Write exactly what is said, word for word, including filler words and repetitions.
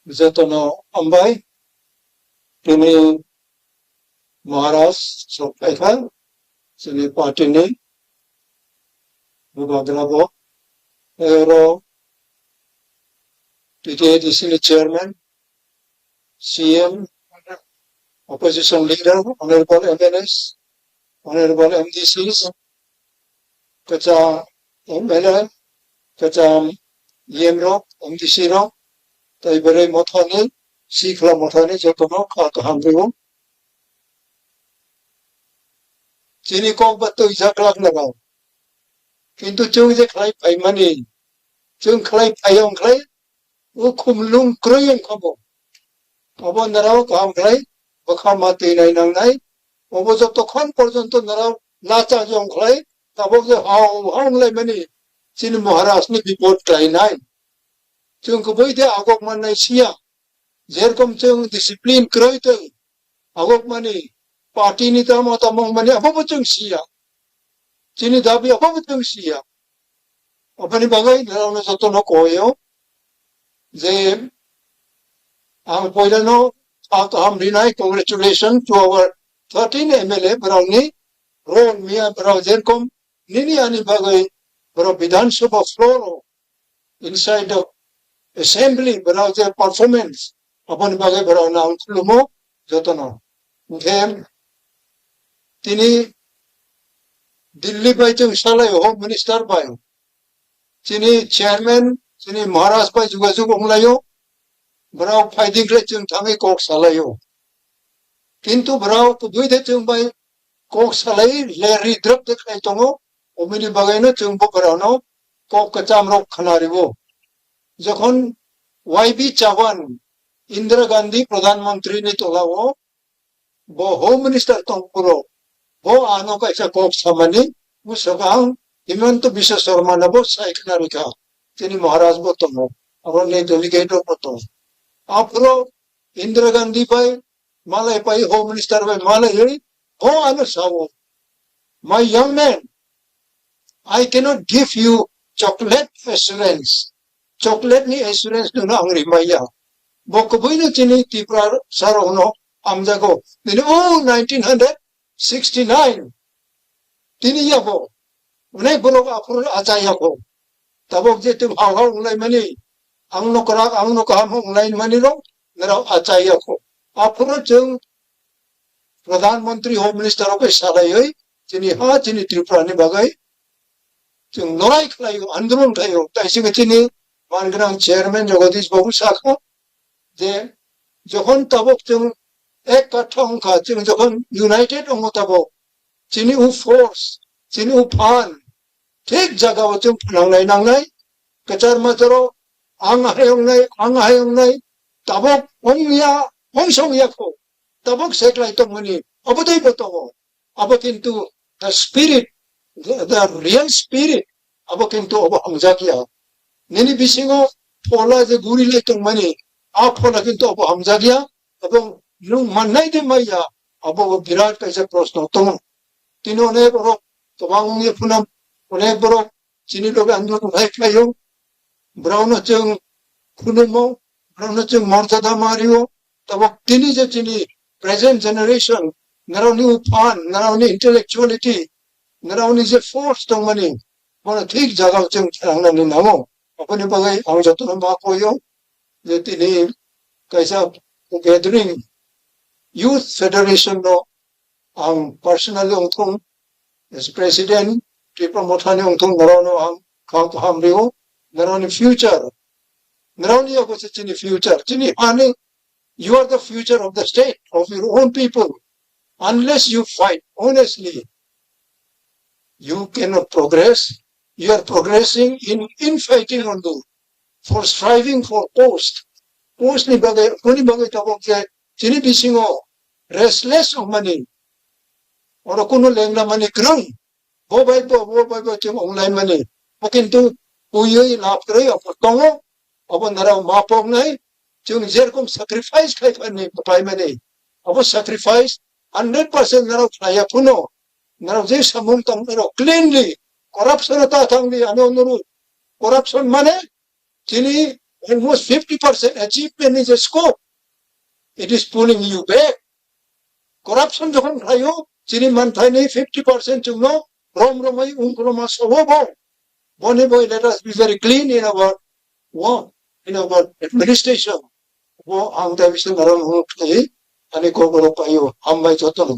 Jotono hambai, tini Maharaj sok phaikha, chini party ni bubagra bo, ero T T A D C ni chairman, C M, opposition leader, honorable M L As, honorable M D Cs, kacha M L A, kacha E M rok, M D C rok, tai bwrwi mothani, sikla mothani jotono kha kaham rwo. Chini kok ba twi jak lak na rw. Kintu chwng je khlai phaimani, chwng khlai phai wng khlai, o khumlung kwrwi wng kha bo. Abo nrao kaham khlai bwkha ma twi nai nangnai. Obo jotokhon porjonto nrao nacha jong khlai, tabok je hao hao wng lai mani chini Maharaj ni bipod khlai nai. Chwng kubui de agok mannai siya. Jerkom chwng discipline kwrwi twi agok mani, party ni tamo tamo wng mani abo bo chwng siya. Chini dabi abo bo chwng siya. Aboni bagwi norokno jotono koyo je ang poilano kha kaham rinai, congratulations to our thirteen M L A borokni role miya borok jerkom nini ani bagwi borok Bidhan Sabha floor o inside the assembly borok je performance aboni bagwi borokno ang khulumo jotono. Hwnkhe tini Delhi bai chwng salai o, Home Minister bai, chini chairman, chini Maharaj bai jogajog wnglaio, borok phaiding khe chwng thangwi kok salaio. Kintu borok kubui de chwng bai kok salai le ridrop de khlai tongo, obini bagwino chwng bo borokno kok kwcham rok khna rwo. Jokhon Y B Chavan, Indira Gandhi Pradhan Mantri ni tola o, bo Home Minister tong phuru, bo ano kaisa kok samani, bwswk ang Himanta Biswa Sarma no bo sai khna rikha, chini Maharaj bo tongo, abo ni delegate rok bo tongo. Aphuru Indira Gandhi bai malai pai, Home Minister bai malai ri, bo ano sao, "My young man, I cannot give you chocolate assurance." Chocolate ni assurance no ang rimaya. Bo kubui no chini Tripura sarok no amjago. Nini o nineteen hundred sixty-nine. Tini yabo. Unai borok aphuru achayako. Tabok je twi hao hao wnglaimani, ang no kwrak, ang no kaham wnglaimani rok, norok achayako. Aphuru chwng Pradhan Mantri, Home Minister rok bai salaiwi, chini ha, chini Tripura ni bagwi chwng lorai khlaio, andolon khlaio. Tai singwi chini mangrang chairman Jagadish Babu sakha je, jokhon tabok chwng ek katha wngkha, chwng jokhon united wngo tabok, chini u force, chini u phan, thik jagao chwng phnangnai nangnai, kwchar macharo ang hai wngnai, ang hai wngnai, tabok wngya, wngsong yakho, tabok seklai tongmani, abo tei bo tongo. Abo kintu the spirit, the, the real spirit, abo kintu abo hamjakya. Nini bisingo phola je guri lai tongmani, a phola kintu abo hamjakya, ebong nwng mannai de maya, abo bo birat kaisa proshno tongo. Tini onek borok kwbang wngya phano, onek borok chini loge andolon hai khlaio, borokno chwng khulumo, borokno chwng morjada ma rio, tabok tini je chini present generation, norokni u phan, norokni intellectuality, norokni je force tongmani, bono thik jagao chwng thangnani nango. Aboni bagwi ang jotono ma koyo je tini kaisa gathering, youth federation no ang personally wngthung, as president, Tripura Mothani wngthung, norokno ang kha kaham rio, norokni future, norokni yago se chini future, chini hani, you are the future of the state, of your own people. Unless you fight honestly, you cannot progress. You are progressing in infighting only, for striving for post. Post ni bagwi, kuni bagwi tabok je chini bisingo restless wngmani, oro kunu lenglamani kwrwng, bo bai bo, bo bai bo chwng wnglaimani, bo kintu puywi lab kwrwi abo tongo, abo norok ma poknai, chwng jerokom sacrifice khai phani, paimani, abo sacrifice hundred percent norok khlaiya phano, norok je samung tang norok cleanly, corruption ta thangdi, ano nuru corruption mane chini almost fifty percent achievement is a scope. It is pulling you back. Corruption jokhon khlaio, chini manthaini fifty percent chwngno rom romwi ungkroma sobo bo. Boni boi let us be very clean in our work, in our administration. Bo ang ta bising aram huk thai, ani kokoro paio, hambai jotono.